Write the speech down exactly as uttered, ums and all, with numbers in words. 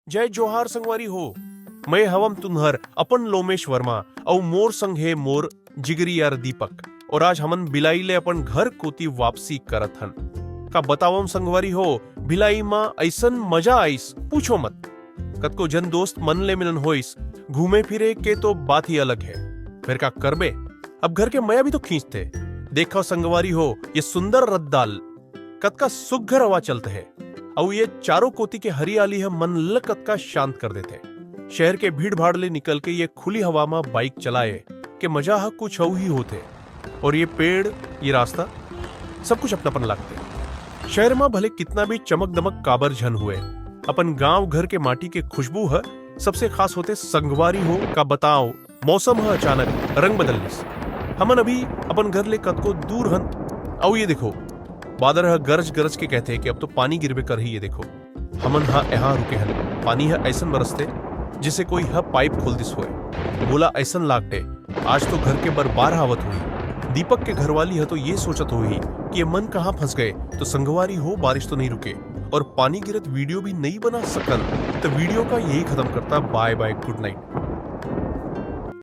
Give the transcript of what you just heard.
जय जोहार संगवारी हो, मैं हवम तुन्हर अपन लोमेश वर्मा, अउ मोर संग हे मोर जिगरी यार दीपक। और आज हमन भिलाई ले अपन घर कोती वापसी करत हन। का बतावम संगवारी हो, भिलाई म अइसन मजा आइस, पूछो मत। कतको जन दोस्त मन ले मिलन होइस, घूमे फिरे के तो बात ही अलग है। फिर का करबे, अब घर के मया भी तो खींचथे। देखो संगवारी हो, ये सुंदर रद्दा ल कतका सुग्घर हवा चलत हे, अउ ये चारों कोती के हरियाली ह मन ल कतका शांत कर देथे। शहर के भीड़-भाड़ ले निकल के ये खुली हवा म बाइक चलाए के मजा ह कुछ अउ ही होथे। और ये पेड़, ये रास्ता, सब कुछ अपनापन लागथे। शहर म भले कितना भी चमक-दमक काबर झन हुए, अपन गांव घर के माटी के खुशबू ह सबसे खास होथे संगवारी हो। का बताओ, मौसम ह अचानक रंग बदल लिस। हमन अभी अपन घर ले कतको दूर हन, अउ ये देखो, बादर ह गरज गरज के कहथे कि अब तो पानी गिरबे करही। ये देखो, हमन ह यहाँ रुके हन, पानी ह अइसन बरसथे, जैसे कोई ह पाइप खोल दिस होए। मोला अइसन लागथे, आज तो घर के बर बाढ़ आवत होही। दीपक के घरवाली ह तो ये सोचत होही कि ये मन कहाँ फंस गए। तो संगवारी हो, बारिश तो नहीं रुके और पानी गिरत वीडियो भी नहीं बना सकन। तो वीडियो का यही खत्म करता। बाय बाय, गुड नाइट।